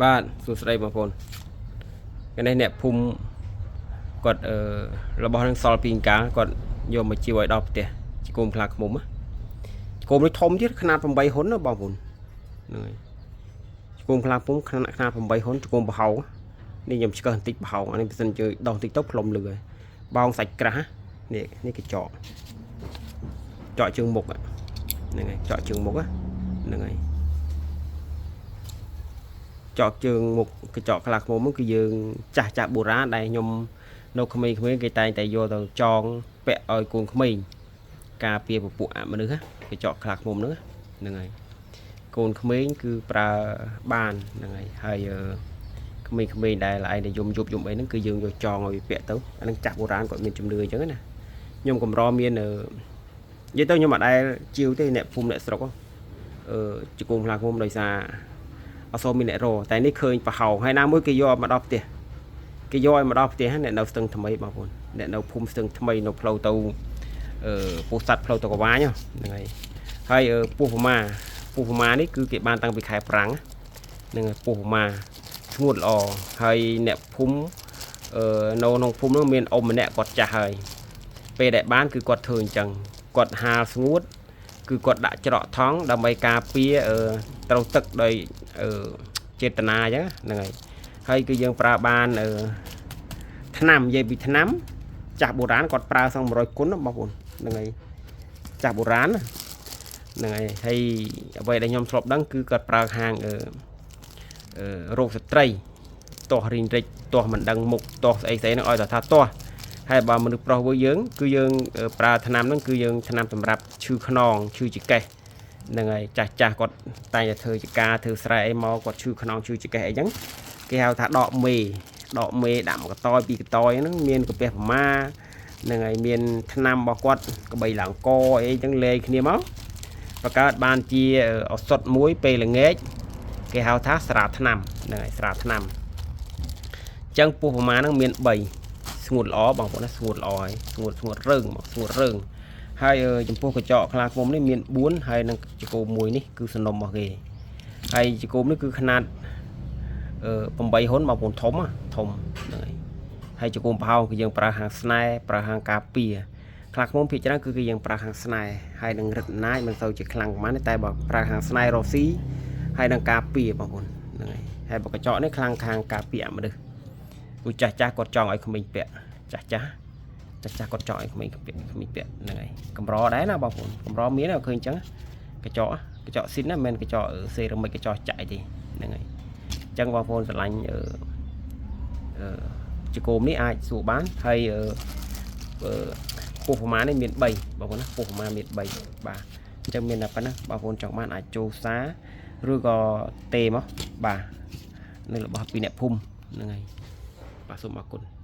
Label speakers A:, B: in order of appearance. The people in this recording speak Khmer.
A: បាទសួស្តីបងប្អូនថ្ងៃនេះអ្នកភូមិគាត់អឺរបស់នឹងសល់ពីអង្ការគាត់យកមកជាវឲ្យដល់ផ្ទះជាគោមខ្លាឃ្មុំណាគោមនេះធំទៀតខ្នាត8ហ៊ុនណាបងប្អូនហ្នឹងហើយគោមខ្លាឃ្មុំខ្នាត8ហ៊ុនគោមប្រហោងនេះខ្ញុំឆ្កឹះបន្តិចប្រហោងអានេះបើសិនជើដោះបន្តិចទៅផ្លុំលឺហើយបោងសាច់ក្រាស់នេះនេះកញ្ចក់ចកជើងមុខហ្នឹងហើយចកជើងមុខហ្នឹងហើយ ចកជើងមុខកញ្ចក់ខ្លាឃ្មុំហ្នឹងគឺយើងចាស់ចាស់បុរាណដែលខ្ញុំនៅក្មេងៗគេតែងតែយកទៅចងពាក់ឲ្យកូនក្មេងការពារពពួកអមនុស្សណាកញ្ចក់ខ្លាឃ្មុំហ្នឹងណាហ្នឹងហើយកូនក្មេងគឺប្រើបានហ្នឹងហើយហើយអឺក្មេងៗដែលឯងតែយំយប់យំអីហ្នឹងគឺយើងយកចងឲ្យវាពាក់ទៅអាហ្នឹងចាស់បុរាណគាត់មានជំនឿអញ្ចឹងណាខ្ញុំកម្រមានអឺនិយាយទៅខ្ញុំអត់ដែលជាវទេអ្នកភូមិអ្នកស្រុកហ៎អឺជង្គង់ខ្លាឃ្មុំដោយសារ អត់សូវមានអ្នករកតែនេះឃើញប្រហោងហើយណាមួយគេយកមកដល់ផ្ទះគេយកឲ្យមកដល់ផ្ទះអ្នកនៅស្ទឹងថ្មីបងប្អូនអ្នកនៅភូមិស្ទឹងថ្មីនៅផ្លូវទៅអឺពោធិ៍សាត់ផ្លូវទៅកវ៉ាញហ្នឹងហើយហើយពោះប្រមាពោះប្រមានេះគឺគេបានតាំងពីខែប្រាំងហ្នឹងហើយពោះប្រមាស្ងួតល្អហើយអ្នកភូមិអឺនៅក្នុងភូមិហ្នឹងមានអ៊ំម្នាក់គាត់ចាស់ហើយពេលដែលបានគឺគាត់ធ្វើអញ្ចឹងគាត់ហាលស្ងួត គឺគាត់ដាក់ច្រកថង់ដើម្បីការពារអឺត្រូវទឹកដោយអឺចេតនាអញ្ចឹងហ្នឹងហើយហើយគឺយើងប្រើបានអឺថ្នាំនិយាយពីថ្នាំចាស់បុរាណគាត់ប្រើសឹង100គុណណាបងប្អូនហ្នឹងហើយចាស់បុរាណណាហ្នឹងហើយហើយអ្វីដែលខ្ញុំធ្លាប់ដឹងគឺគាត់ប្រើខាងអឺអឺរោគស្ត្រីទាស់រីងរិចទាស់មិនដឹងមុខទាស់ស្អីស្អីហ្នឹងឲ្យតែថាទាស់ហើយបើមនុស្សប្រុសវិញយើងគឺយើងប្រើថ្នាំហ្នឹងគឺយើងថ្នាំសម្រាប់ឈឺខ្នងឈឺចង្កេះហ្នឹងហើយចាស់ចាស់គាត់តែងតែធ្វើចការធ្វើស្រែអីមកគាត់ឈឺខ្នងឈឺចង្កេះអីចឹងគេហៅថាដកមេដកមេដាក់មកកតយពីរកតយហ្នឹងមានកាពះប្រមាហ្នឹងហើយមានថ្នាំរបស់គាត់ក្បីឡើងកអីចឹងលេយគ្នាមកបង្កើតបានជាឱសថមួយពេលល្ងាចគេហៅថាស្រាថ្នាំហ្នឹងហើយស្រាថ្នាំអញ្ចឹងពោះប្រមាហ្នឹងមាន3ស្ងួតល្អបងប្អូនណាស្ងួតល្អហើយស្ងួតស្ងួតរើងមកស្ងួតរើងហើយចំពោះកញ្ចក់ខ្លាឃ្មុំនេះមាន4ហើយនឹងចកោមួយនេះគឺសំណុំរបស់គេហើយចកោនេះគឺខ្នាតអឺ8ហ៊ុនបងប្អូនធំធំហ្នឹងហើយហើយចកោប្រហោងគឺយើងប្រើហាងស្នែប្រើហាងការពារខ្លាឃ្មុំភាគច្រើនគឺគេយើងប្រើហាងស្នែហើយនឹងរឹតអំណាចមិនសូវជាខ្លាំងប៉ុន្មានទេតែបើប្រើហាងស្នែរ៉ូស៊ីហើយនឹងការពារបងប្អូនហ្នឹងហើយហើយបើកញ្ចក់នេះខ្លាំងខាងការពារអមនុស្ស ពូចាស់ចាស់គាត់ចង់ឲ្យក្មេងពាក់ចាស់ចាស់ចាស់ចាស់គាត់ចង់ឲ្យក្មេងពាក់ក្មេងពាក់ហ្នឹងហើយកម្រដែរណាបងប្អូនកម្រមានឃើញអញ្ចឹងកញ្ចក់កញ្ចក់ស៊ីនណាមិនមែនកញ្ចក់សេរ៉ាមិកកញ្ចក់ចាក់អីទេហ្នឹងហើយអញ្ចឹងបងប្អូនស្រឡាញ់អឺអឺចកោមនេះអាចសួរបានហើយអឺពោះប្រមាណនេះមាន3បងប្អូនណាពោះប្រមាណមាន3បាទអញ្ចឹងមានតែប៉ុណ្ណាបងប្អូនចង់បានអាចចូលសារឬក៏ទេមកបាទនៅរបស់ពីអ្នកភូមិហ្នឹងហើយបាទសូមអរគុណ។